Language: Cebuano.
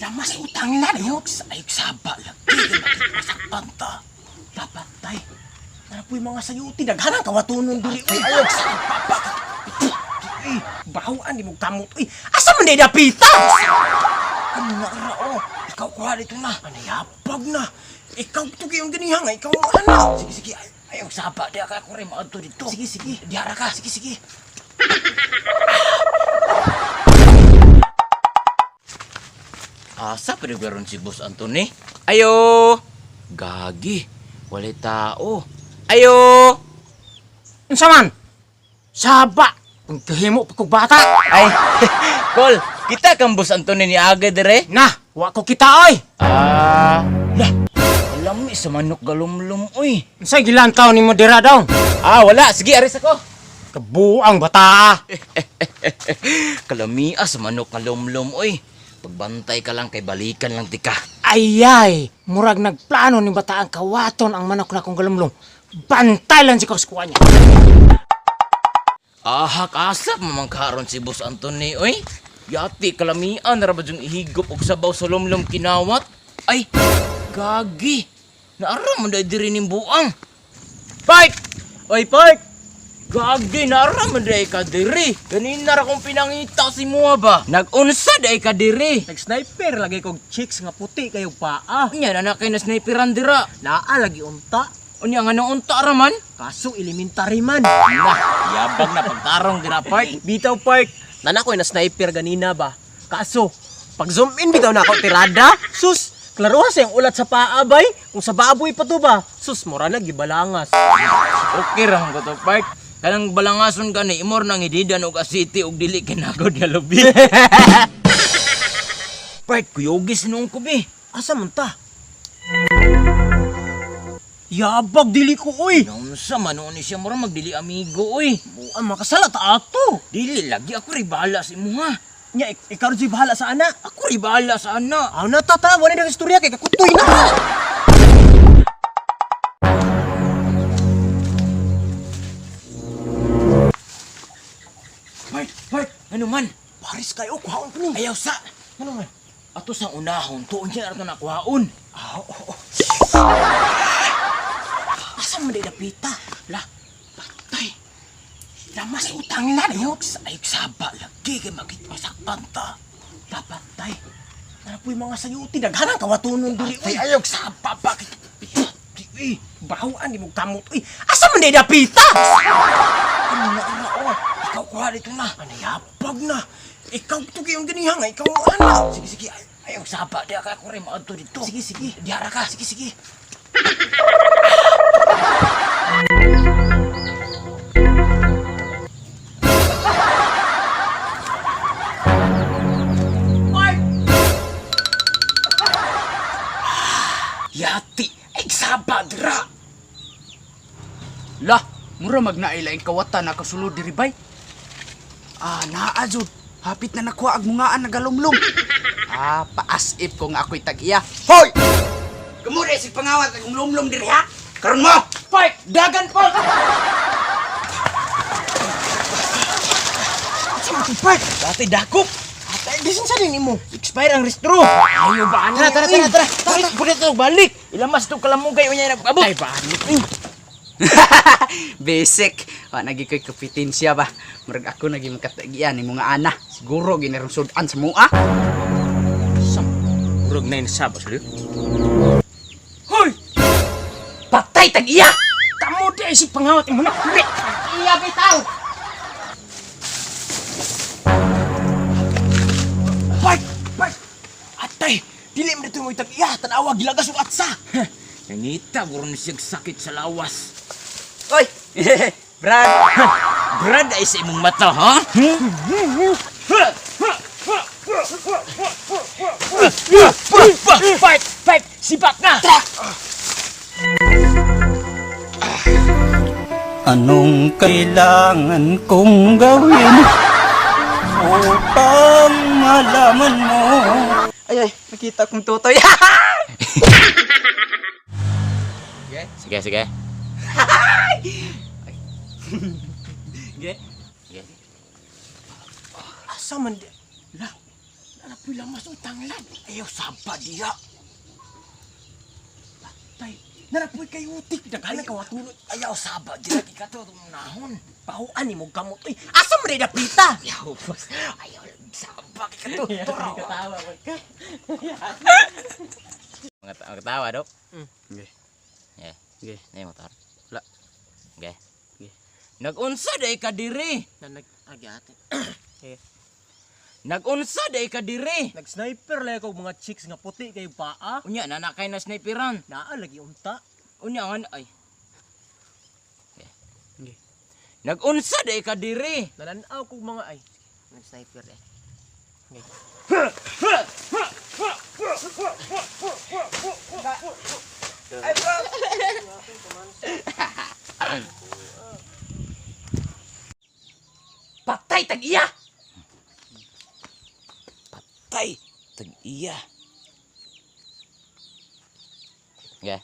Lamas utang na ayok sa ayok saba lagi kay bakit masakpan ta. Lapatay. Tara po'y mga sayuti daghan ang kawatunon diri. Uy, ayok saba bakit? Uy, bahuan di mo kamot. Uy, asa man day dapita? Ano na ra oh? Ikaw kuha dito na. Anayapag na. Ikaw to kayong ganiha nga ikaw ang anak. Sige sige. Ayaw saba di ka ako rin maadto dito. Sige sige. Diara ka. Sige sige. Asa pa ron si Boss Anthony? Ayo! Gagi, walay tao. Ayo! Unsa man? Saba. Pagkahimo pa kog bata. Ay, Kol, kita kang Boss Anthony ni Aga dire? Na, wa ko kita oy. Ah, lah, lami sa manok galumlum, uy. Unsay gilantaw nimo dira daw? Ah, wala. Sige, aris ako. Kabuang bata. Kalamia sa manok nga lumlum, uy. Pagbantay ka lang kay balikan lang tika. Ayay, murag nagplano ni bata ang kawaton ang manok na kong galumlum. Bantay lang si kuha niya. Ahak asap mamangkaron si Boss Anthony, oy. Yati kalamian ra ba dyung ihigop og sabaw sa lumlum kinawat? Ay, gagi. Naara man day diri ning buang. Park! Oy, Park! Gagi, naara man day ka diri. Ganina ra kong pinangita si muha ba? Nag-unsa day ka diri. Nag-sniper lagi kog chicks nga puti kayo paa. Unya na na kay na sniperan dira. Naa lagi unta. Unya nga nang unta ra man. Kaso elementary man. Nah, yabag na pagtarong dira, Park. Bitaw Park. Nana ko na sniper ganina ba. Kaso pag zoom in bitaw na ako tirada. Sus, klaruha sa yung ulat sa paa bay. Kung sa baboy pa to ba. Sus, mura na gibalangas. Okay ra man ko to, Park. Kanang balangason gani imor nang ididan og asiti og dili kinagod nga lubi. Park, kuyogis noong kubi. Asa man ta? Yabag dili ko oy. Naunsa man noon ni siya mura magdili amigo oy. Buang makasala ta ato. Dili lagi ako ri bahala sa imuha. Nya ikaw rin bahala sa ana. Ako ri bahala sa ana. Aw na ta ta, wala na istorya kay kakutoy na. Park, Park, ano man? Paris kayo kuhaon ko ni. Ayaw sa. Ano man? Ato sa unahon tuon niya ato nakuhaon. Ah, oo. Asa man day dapita? Lah, patay. Lamas utang na ayok sa ayok saba lagi kay makit masakpan ta. Lapatay. Tara po'y mga sayuti daghan ang kawatunon diri. Ay, ayok saba bakit? Uy, bahuan di mo kamot. Uy, asa man day dapita? Ano na ra oh? Ikaw kuha dito na. Anayapag na. Ikaw to kayong ganiha nga ikaw ang anak. Sige sige, ayaw saba di ka ako rin maadto dito. Sige sige. Diara ka. Sige sige. Yati, ay saba dira. Lah, mura magnaila ang kawatan na kasulod diri bay. Ah, naa jud. Hapit na nakuha ag mungaan nagalumlum. Ah, paas-if ko nga ako'y tag-iya. Hoy! Kamura si pangawat ag lumlum diri ha. Karon mo. Park, dagan park. Asa man to, Park? Dati dakop. Atay, bisan sa din imo. Expire ang restro. Ayo ba Tara, tara, tara, tara. Balik, balik to, balik. Ilamas to kalamugay unya nagabot. Ay ba? Basic. Wa nagi ko'y kompetensya ba. Murag ako nagi makatagian ni mga ana. Siguro ginarong sudan sa mua. Sam, murag na saba sila. Hoy! Patay tag-iya. Kamo di ay si pangawat imo na. Iya bitaw. Park! Park! Atay, dili man dito mo itag-iya. Tanawa gilagas ug atsa. Nangita guro ni siyang sakit sa lawas. Oy. Brad. Brad ay sa imong mata, ha? Fight! Fight! Sipak na! Anong kailangan kong gawin upang malaman mo? Ay ay, nakita kong tutoy. Sige, sige. Ge. Asa man di? La. Narapoy lamas oy tanglad. Ayaw saba diha. Patay. Narapoy kay utik daghan ka watunon. Ayaw saba diha di ka to nahon. Bahuan ni mo gamot oy. Asa man dapita? Ayaw boss. Ayaw saba kay kato. Turaw. Katawa man ka. Mga tawa dok. Okay. Yeah. Okay. Nay motor. Wala. Okay. Okay. Nagunsa day ka diri. Na nag agi ate. Nagunsa day ka diri. Nag-sniper lang ako mga chicks nga puti kay paa. Unya na nakay na sniperan. Naa lagi unta. Unya nga ay. Okay. Okay. Nagunsa day ka diri. Nananaw kog mga ay. Nag-sniper eh. Patay tag iya. Patay tag iya. Okay.